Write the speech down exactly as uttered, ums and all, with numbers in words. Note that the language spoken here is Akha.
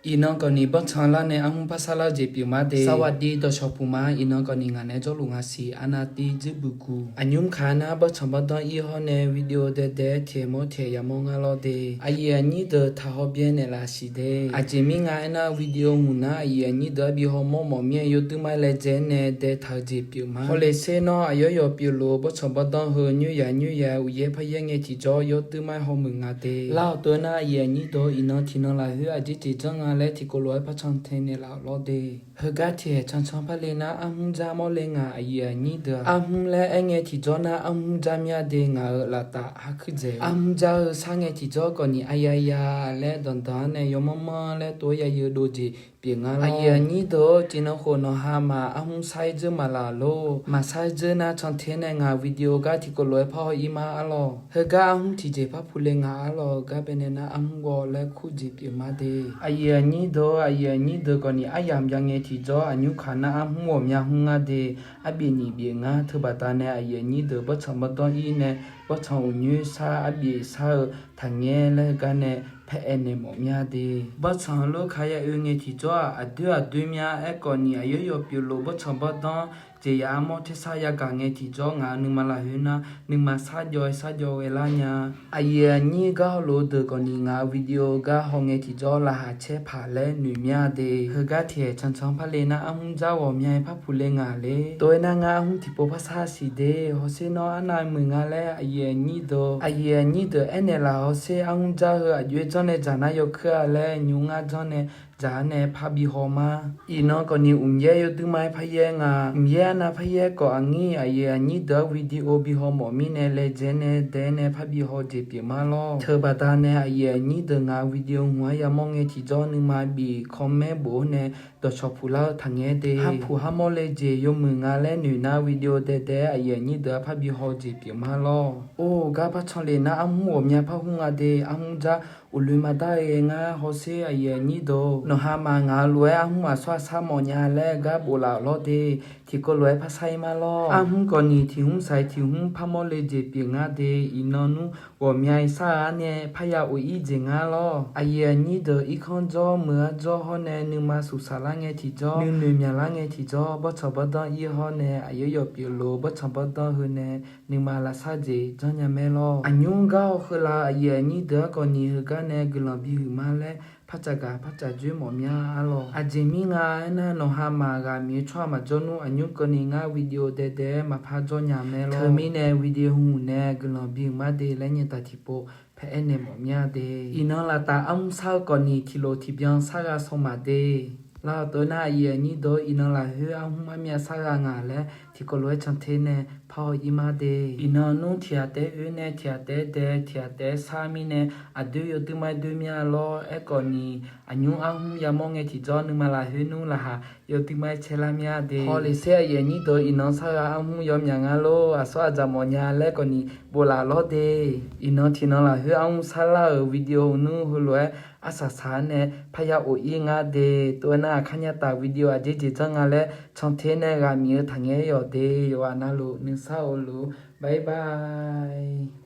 Iqnan kawfni banrtsanq lar nae armur par sar lar-eu jeq pyeuf ma de. Sawaqdi dawqshawq puq ma. Iqnan kawfni ngaq nae jawrluf nga siq arnav tiv dzuir buq guq. Aqnymr kaq nar banrtsanq banrdanr ir hawr nae video daedae-aer tiq aer mawr tiq aer yamawr ngar lawr de. Aqyuif aqnyir deuq taqhaw byae naeqlaf siq de. Aqjeq mir nga aernar video hmq nar aqyuif aqnyir deuq arbi hawmawr mawf mir-aer yawduir mar laejae-aer nae daetaq-eu jeq pyeuf ma. Hawleq ser nawr aqyawf yawf pyeufluf-eu banrtsanq banrdanr heu nyoer yaq nyoer yaq-aer uqyaer paryaer ngae tiqjawr yawduir mar-aer hawmuiq nga de. Lar-awq tov nar aqyuif aqnyir deuq iqnan tiqnan lafkhoer aqjeq jeq janr nga laer tiqkawv lof-aer par cantae naeqlaf-awq lawr de. Heugar tiqhaeq cancan par le nar armur jar mawrle ngaq aqyuif aqnyir deuq-aq. Armur laer aer ngae tiqjawr nar armur jar mya de ngaq-euq laftav har kuir dzaeq. Armur jar-eu sar ngae tiqjawr kawfni aqyaya laer danqdanq-anr nae yawmanr manr laer tov-aer ya yeu dov jeq pyeuf ngar lawr. Aqyuif aqnyir deuq-or, tiqnan khof nawqha maf armur sar-ir dzeur maqlaf lor. Maqsar-ir dzeur nar cantae nae ngaq video gar tiqkawv lof-aer par haw-ir ma arlawq. Heugar armur tiqjeq par puq le ngaq arlawq. Gar baenae nar armur ghawv laer kur jeq pyeuf ma de. Aqyuif aqnyir deuq-or, aqyuif aqnyir deuq kawfni aryamq jav ngae tiqjawr aqnymr kaq nar armur ghawqmya hmr ngar de. Arbif nyiq bif ngar teubaqda nae aqyuif aqnyir deuq banrtsanq banrdanr ir nae banrtsanq uqnyoer sar arbif sar-eu taqngaer laer heugar nae paer aer naeq mawf mya de. Banrtsanq lof kaq ya oe ngae tiqjawr-aq aqdoer aqdoer mya aerkawfni aqyawf yawf pyeufluf banrtsanq banrdanr jeq yaf armawr tersar yagaq ngae tiqjawr ngaq-euq nuima lafkhoer nar nuima sarjawv-aer sarjawv ghae lar nya. Aqyuif aqnyir gar hawlof-eu deuq kawfni ngaq-euq video gar haw ngae tiqjawr laqkhaq caer paq laer noeq mya de. Heugar tiqhaeq cancan par le nar armur jar ghawqmya-aer par puq le ngaq le. Tov-aer nar ngar armur tiqpov par sar siq de. Hawsher nawr arnav muiq nga laer aqyuif aqnyir deuq, aqyuif aqnyir deuq aernaeq laf hawsher armur jar heu aqjox-aer janr nae dzaq nar yawkuir-a laer nymr ngar janr nae dzaq-ar nae par bi haw ma. Iqnan kawfni mqyaer yawduir mar-aer paryaer nga. Mqyaer arnav paryaer kawf aqnyir aqyuif aqnyir deuq-anr video bi haw mawf mirnae laejae nae dae nae par bi haw jeq pyeuf ma lawr. Teubaqda nae aqyuif aqnyir deuq ngaq-euq video hmq-anr yamawr ngae tiqjawr nuima bif comment bof-awr nae dawqcawq puq lar-eu taqngaer de. Har puq har mawr le jeq yawmuiq nga laer noeq nar video daedae-aer aqyuif aqnyir deuq-anr par bi haw jeq pyeuf ma lawr. Or, gar par canlef nar armur ghawqmya par hmr nga de. Armur jar uqloe maqdar-eu ghae ngar hawsher aqyuif aqnyir deuq. Nawqha maf ngaq-euq lof-aer armur aqsawr aqsar mawfnya laer gar bof laf-awq lawr de. Tiqkawv lof-aer par sar-ir ma lawr. Armur kawfni tiq hmr saq-iq tiq hmr par mawr le jeq pyeuf ngar de. Iqnan nmr ghawqmya-iq sar-eu arnae parya of-ir jeq ngar lawr. Aqyuif aqnyir deuq irkanr jawr meuq-ar jawr hawr nae nuima suqsaq lar ngae tiqjawr nuinoeq myaqlar ngae tiqjawr banrtsanq banrdanr ir hawr nae aqyawf yawf pyeufluf banrtsanq banrdanr heu nae nuima lavsar jeq janrnya mae lawr. Aqnymr gar haw keuvlar aqyuif aqnyir deuq-anr kawfni heugar nae guiqlanq bihuiq ma laer par caqgaq par caqjoer mawf mya arlawr. Aqjeq mir nga aernar nawqha maf ghaq miq-eu tsawrhaq maqjawr nmr aqnymr kawfni ngar video daedae-aer maqpar jawr nya mae lawr. Teumirnae video hmq nae guiqlanq bihuiq ma de laer nyaetaq tiqpov paer aernaeq mawf mya de. Iqnan laftav armur sar-eu kawfni tiqlof tiqbyan sar gha saw maq de. Lar-awq tov nar aqyuif aqnyir deuq iqnan lafkhoer armur armya sar gha ngaq laer tiqkawv lof-aer canter nae par haw-ir ma de. Iqnan nmr tiqghaq taef-aer oe nae tiqghaq taef-aer dae tiqghaq taef-aer sar mirnae aqdoer yawduir mar-aer doer mya lawr. Aerkawfni aqnymr armur yamawr ngae tiqjawr nuima lafkhoer nmr laqkhaq yawduir mar-aer caelar mya de. Hawleq saer aqyuif aqnyir deuq iqnan sar gha armur yawmyaq nga lor. Aqsawr aqdzaq mawfnya laer kawfni bof laf lawr de. Iqnan tiqnan lafkhoer armur sarlar-euq video nmr heulof-aer arsaq saq-ar nae parya of-ir ngar de. Tov-aer nar aqkar nya taf video aqjeq jeq janr nga laer canter nae ghaq miq-eu taqngaer yawq de. Yawqghaq navluf nuisar of luf-ur. Bye bye.